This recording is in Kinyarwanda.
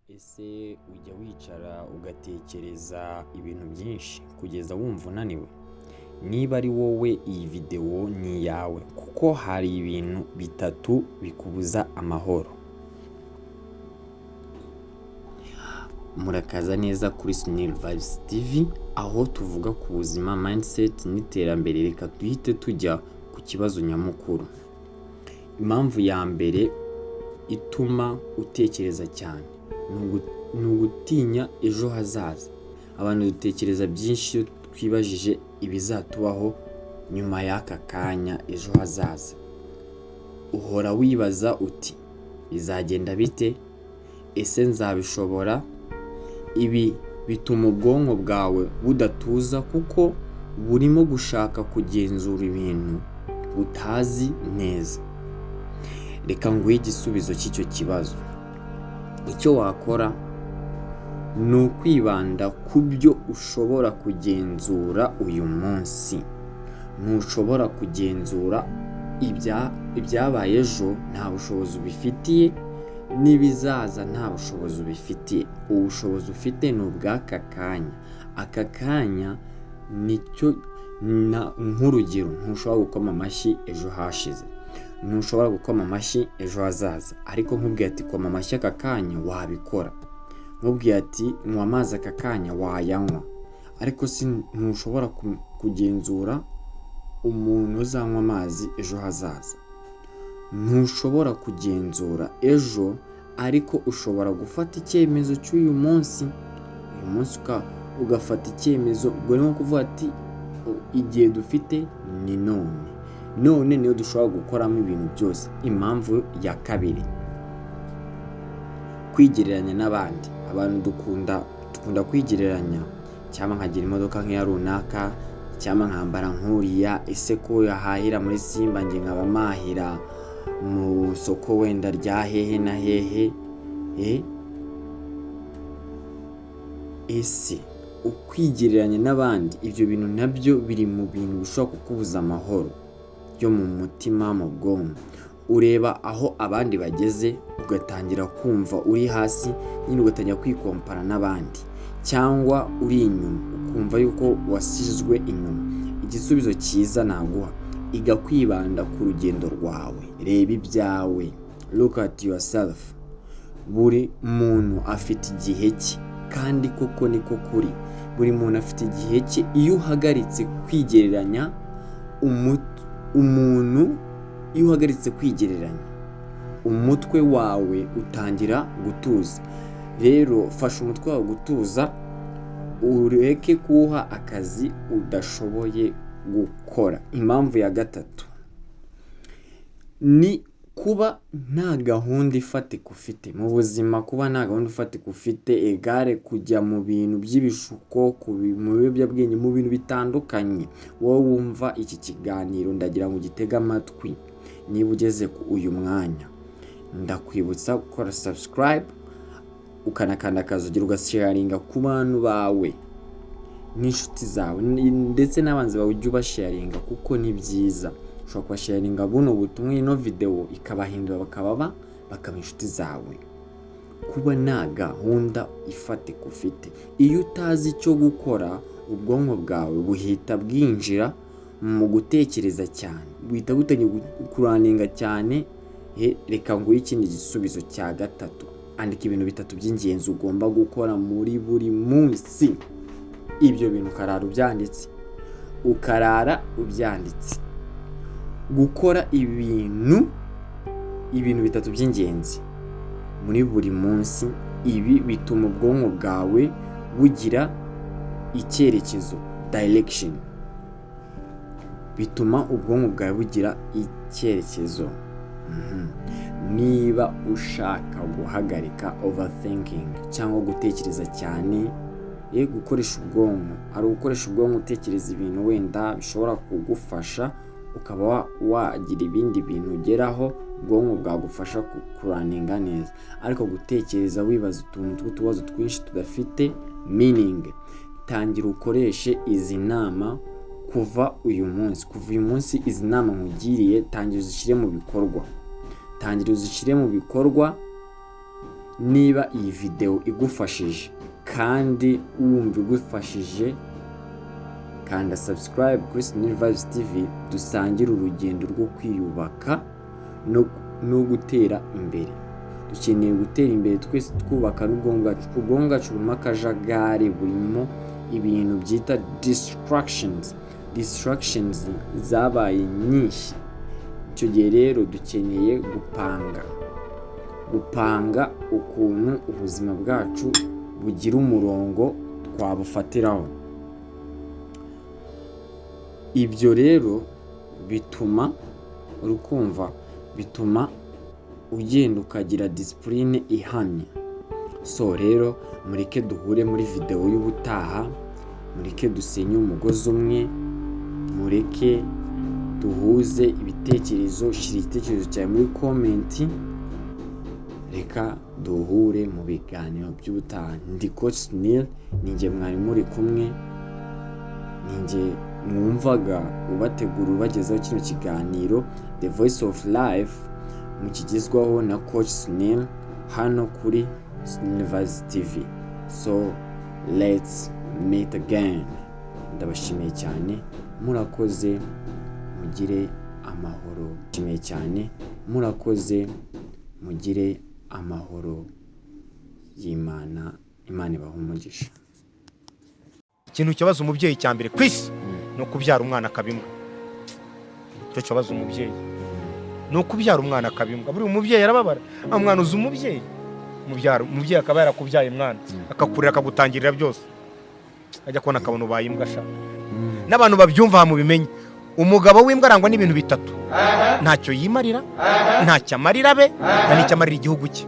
Ese ujya wicara ugatekereza ibintu byinshi kugeza wumva unaniwe? Niba ari wowe, iyi videwo ni iyawe, kuko hari ibintu bitatu bikubuza amahoro. Murakaza neza kuri Sunil Vibes TV, aho tuvuga ku buzima, mindset n'iterambere. Reka duhite tujya ku kibazo nyamukuru. Impamvu ya mbere ituma utekereza cyane ni ugutinya ejo hazaza. Abantu dutekereza byinshi iyo twibajije ibizatubaho nyuma y'aka kanya, ejo hazaza. Uhora wibaza uti: "Bizagenda bite? Ese nzabishobora?" Ibi bituma ubwonko bwawe budatuza, kuko burimo gushaka kugenzura ibintu butazi neza. Reka nguhe igisubizo cy'icyo kibazo. Icyo wakora ni ukwibanda ku byo ushobora kugenzura uyu munsi. Ntushobora kugenzura ibyabaye ejo, nta bushobozi ubifitiye, n'ibizaza nta bushobozi ubifitiye. Ubushobozi ufite ni ubw'aka kanya. Aka kanya nicyo. Nk'urugero, ntushobora gukoma amashyi ejo hashize, ntushobora gukoma amashyi ejo hazaza, ariko nkubwiye ati: "Koma amashyi aka kanya", wabikora. Nkubwiye ati: "Nywa amazi aka kanya", wayanywa. Ariko si ntushobora kugenzura umuntu uzanywa amazi ejo hazaza. Ntushobora kugenzura ejo, ariko ushobora gufata icyemezo cy'uyu munsi. Uyu munsi ugafata icyemezo. Ubwo ni nko kuvuga ati: "Igihe dufite ni none, none niyo dushobora gukoramo ibintu byose." Impamvu ya kabiri: kwigereranya n'abandi. Abantu dukunda kwigereranya: cyangwa nkagira imodoka nk'iya runaka, cyangwa nkambara nk'uriya, ese ko yahahira muri Simba, njye nkaba mahira mu soko wenda rya hehe na hehe? Ese ukwigereranya n'abandi, ibyo bintu nabyo biri mu bintu bishobora kukubuza amahoro yo mu mutima, mu bwonko. Ureba aho abandi bageze, ugatangira kumva uri hasi nyine, ugatangira kwikompara n'abandi, cyangwa uri inyuma, ukumva yuko wasizwe inyuma. Igisubizo cyiza naguha: iga kwibanda ku rugendo rwawe. Reba ibyawe, look at yourself. Buri muntu afite igihe cye, kandi koko niko kuri, buri muntu afite igihe cye. Iyo uhagaritse kwigereranya umuntu, iyo uhagaritse kwigereranya, umutwe wawe utangira gutuza. Rero fasha umutwe wawe gutuza, ureke kuwuha akazi udashoboye gukora. Impamvu ya gatatu ni kuba nta gahunda ifatika ufite mu buzima. Kuba nta gahunda ifatika ufite égale kujya mu bintu by'ibishuko, mu biyobyabwenge, mu bintu bitandukanye. Wowe wumva iki kiganiro, ndagira ngo ugitege amatwi. Niba ugeze ku uyu mwanya, ndakwibutsa gukora subscribe, ukanakanda akazogera, ugasharinga ku bantu bawe n'inshuti zawe, ndetse n'abanzi bawe ujye ubasharinga, kuko ni byiza. Ushobora kubasharinga buno butumwa, ino videwo ikabahindura, bakaba inshuti zawe. Kuba nta gahunda ifatika ufite: iyo utazi icyo gukora, ubwonko bwawe buhita bwinjira mu gutekereza cyane, buhita butangira kuraninga cyane. Reka nguhe ikindi gisubizo cya gatatu. Andika ibintu bitatu by'ingenzi ugomba gukora muri buri munsi. Ibyo bintu ukarara ubyanditse, ukarara ubyanditse. Gukora ibintu bitatu by'ingenzi muri buri munsi, ibi bituma ubwonko bwawe bugira icyerekezo, direction. Bituma ubwonko bwawe bugira icyerekezo. Niba ushaka guhagarika overthinking cyangwa gutekereza cyane, gukoresha ubwonko, ari ugukoresha ubwonko utekereza ibintu wenda bishobora kugufasha, ukaba wagira ibindi bintu ugeraho, ubwonko bwagufasha kuraninga neza. Ariko gutekereza wibaza utuntu tw'utubazo twinshi tudafite meaning, tangira ukoreshe izi nama kuva uyu munsi. Kuva uyu munsi, izi nama nkugiriye, tangira uzishyire mu bikorwa, tangira uzishyire mu bikorwa. Niba iyi videwo igufashije kandi wumva igufashije, kanda subscribe kuri Sunil Vibes TV, dusangire urugendo rwo kwiyubaka no gutera imbere. Dukeneye gutera imbere twese, twubaka n'ubwonko bwacu. Ubwonko bwacu burimo akajagari, burimo ibintu byita distractions. Distractions zabaye nyinshi. Icyo gihe rero dukeneye gupanga ukuntu ubuzima bwacu bugira umurongo twabufatiraho. Ibyo rero bituma, uri kumva, bituma ugenda ukagira discipline ihamye. So rero mureke duhure muri videwo y'ubutaha, mureke dusenye umugozi umwe, mureke duhuze ibitekerezo. Shyira igitekerezo cyawe muri comment. Reka duhure mu biganiro by'ubutaha. Ndi Coach Sunil, ninjye mwari muri kumwe, ninjye mwumvaga ubategura, ubagezaho kino kiganiro The Voice of Life, mukigezwaho na Coach Sunil hano kuri Sunil Vibes TV. So let's meet again. Ndabashimiye cyane, murakoze, mugire amahoro. Ndabashimiye cyane, murakoze, mugire amahoro y'Imana. Imana ibahe umugisha. Ikintu kibaza umubyeyi cya mbere ku isi ni ukubyara umwana akaba imbwa. Icyo kibaza umubyeyi ni ukubyara umwana akaba imbwa. Buri umubyeyi arababara. Ah, mwana, uzi umubyeyi mubyara, umubyeyi akaba yarakubyaye mwana, akakurera, akagutangirira byose, ajya kubona akabona ubaye imbwa sha. N'abantu babyumva mubimenye, umugabo w'imbwa arangwa n'ibintu bitatu: ntacyo yimarira, ntacyo amarira abe, nta n'icyo amarira igihugu cye.